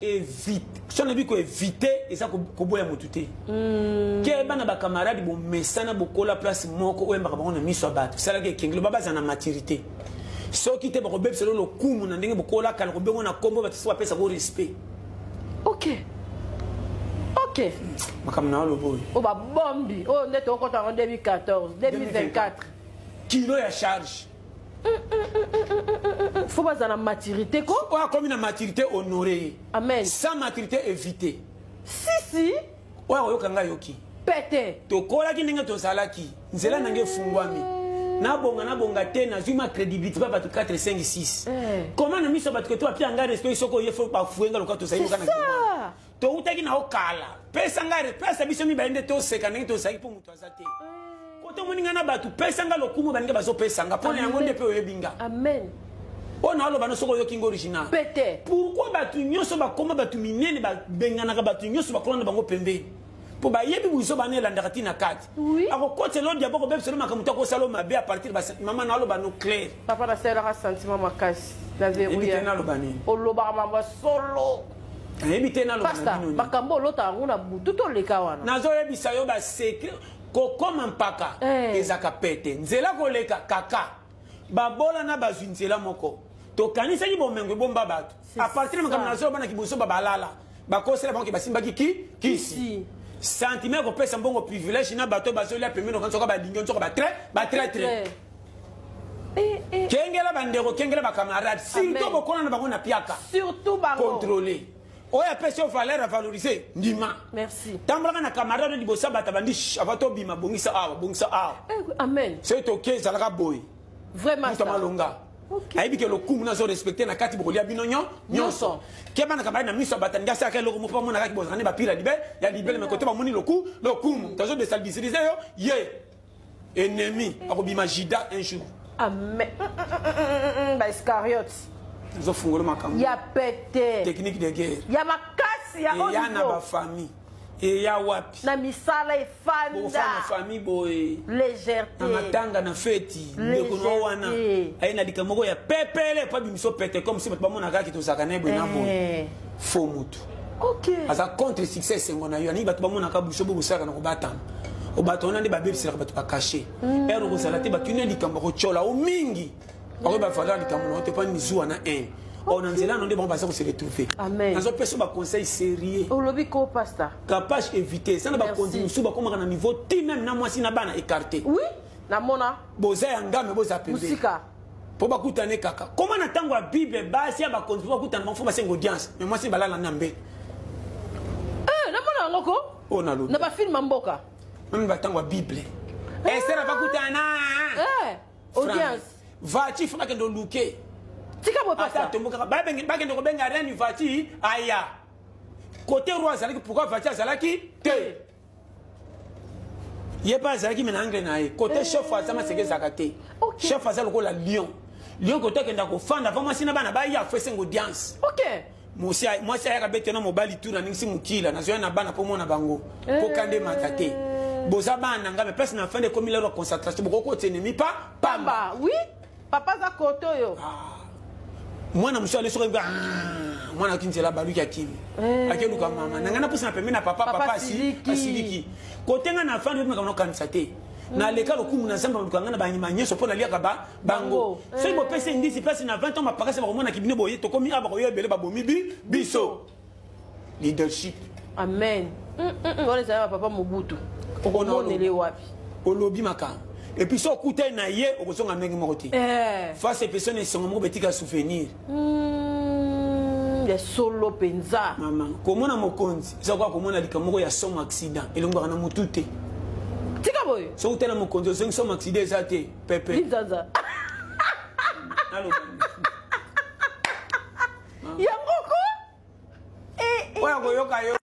Évite so nayebi koevite eza koboya motu te mm. ke bana bacamarade bomesana bokola place moko oyembaka bango na miso ya bato salaka ekengelo ba bazala na maturité soki te bakobebisa lo lokumu na ndenge bokola kala kobengo na nkombo bato so bapesa ko respect. Ok. Makambo na oloba oyo. Oyo babombi oyo nde tokota yango 2014 2024. Kilo ya charge. Faut bazala na maturité ko. Oyo akomi na maturité, honore ye. Amen. Sans maturité, éviter. Si si. Oyo akoyoka ngai yoki. Pete. Tokolaki ndenge tozalaki, nzela na ngai efungwami, nabonga nabonga te, nazwi ma crédibilité pa bato 4 5 6. Comment na miso ya bato ke to bapia ngai respect? Soki oye, fo bafuye nga lokola tozali C'est yoka na ça. Toutaki na okala, pesa ngai, pesa biso mibale nde toseka ndenge tozalaki, mpo moto aza te kote omoni ngai na bato. Pesa nga lokumu baninga bazopesa nga mpo na yango nde mpe oyebi nga. Amen. Oyo naoloba no, soki oyoki ngo original. Pete. Pourquoi bato nyonso bakoma bato minene, babenganaka bato nyonso bakola na bango pembeni? Mpo bayebi buzo bana elandaka ntina kati. Akokotela o diabo, akobebisela makambo to akosala o mabe à partir. Mama, naoloba no clair. Papa, nasalelaka sentiment makasi na Yebi te verrouille. Naloba nini? Olobaka mambo ya solo. Nayebi te naloba na Pasta, bino nini. Makambo olotaka yango na butu, toleka wana. Nazoyebisa yo basecret. Kokoma mpaka ezaka pete, nzela koleka kaka babola na bazwi nzela moko. Tokanisaki bomengo ebomba bato. C'est À partir ya makambo ça. nazoloba na kiboso, babalala bakosela bango ke basimbaki ki kisi. Kisi. Sentiment ya kopesa mbongo, privilège na bato bazolia pembeni, okanisi soka balingi, nsoka batraître. Eh, eh. Kengela bandeko, kengela bacamarade, surtout Amen. bokola na bango na piaka. Surtout bango. Contrôler oyo apesi yo valeur, avaloriser, ndima. Merci. Tambolaka na camarade oyo liboso ya bato abandi ava tobima, bongisa awa, bongisa awa. Eh, amen. Soki toke, ezalaka boye. Vraiment. Moto malonga ayebi ke lokumu nazo respecte na kati, bokolia bino nyonso. Nyonso. Ke bana camarade na miso ya bato, alingi asalaka eloko moko, bamonaka bozalaka nde bapire ya libele, me kote bamoni lokumu, moto azodéstabiliser yo, ye ennemi akobima Judas un jour. Amen. Baiscariote. Nazofungola makambo. Ya pete. Technique de guerre. Ya makasi ya Eya na haut niveau. bafamille, eya wapi? Na misala. Bofana. Efanda. Famille boye. Légèreté. Na matanga, na feti, ndeko na wana Légèreté. aye na likambo moko ya pepele po abimiso pete, comme si bato bamonaka kaki tozalaka na ye boye na boye. Faux mutu. Aza contre succès, esengo na yo. Aningi bato bamonaka buso bo bosalaka na kobatama. O bato wana nde babebiselaka bato, bacachet ere okozala te. Bato ino likambo akotyola o mingi, bakoyeba valeur likambo na yo te, mpo mizuwa na haine o na nzela no nde bango baza kose retrouver. Amen. Nazopesa baconseil sérieux. Olobi ko, pasta. Capage éviter eza na bakonzi Merci. mosusu bakomaka na niveau ti même na mwasi na bana écarté. Oui, namona. Boza ya ngambe, boza pembeni. Mosika. Mpo bakutane kaka koma na ntango ya Bible, basi ya bakonzi mpo bakutana bango fo basenga audience, mais mwasi balala na mbe. Eh, namona yango ko. Oyo nalobi. Na bafilme ya mboka. Même batango ya Bible, Ester avakutana. Eh, audience. Vati fo bakende oluke. Tika boye. Ata Pasta. atombokaka, bakende kobenga reine Vati aya côté roi azalaki. Pourquoi Vati azalaki te? Ye mpe azalaki me na angle na ye côté chef aza maseke ezalaka te. Chef aza lokola lion, lion kote akenda kofanda va mwasi na bana baya, fo esenga audience. Mwasi ayaka bete na mobali tu naningisi mokila, nazoya na bana mpo mona bango mpo kande emata te. Boza bana na ngai, me place na fande ekomi lelo ya concentration, bokokota ennemi pa pamba. Pamba, oui, papa aza kote oyo. Mwana mosusu ale soki mwana aki nzela, baluki akimi. Akeluka mama na ngai, napusa na pembeni na papa. Papa Papa asiliki. Asiliki kote ngai na fandi, makambo nakanisa te. Naleka lokumu na Nzambe, baluka ngai na banyama nyonso mpo naliaka bango. Bango. Soki bopesi ndisi place na 20 ans, mapakasi bakomonaki bino boye, tokomi awa, bakoya ebele, babomi biso. Leadership. Amen. Wana ezali bapapa Mobutu. Okona omonele wapi? Olobi makambo, et puis so okutani na ye, okozonga ndenge moko te. Face epesoni esongo moko betika souvenir. Ya solo mpenza. Mama, komona mokonzi eza koka komona likambo moko ya somo, accident elongwaka na motu te. Tika boye. Soki otala mokonzi, ozongi somo, accident eza te, pepe. Linzanza. Naloba. Yango ko. Oyo akoyoka yo.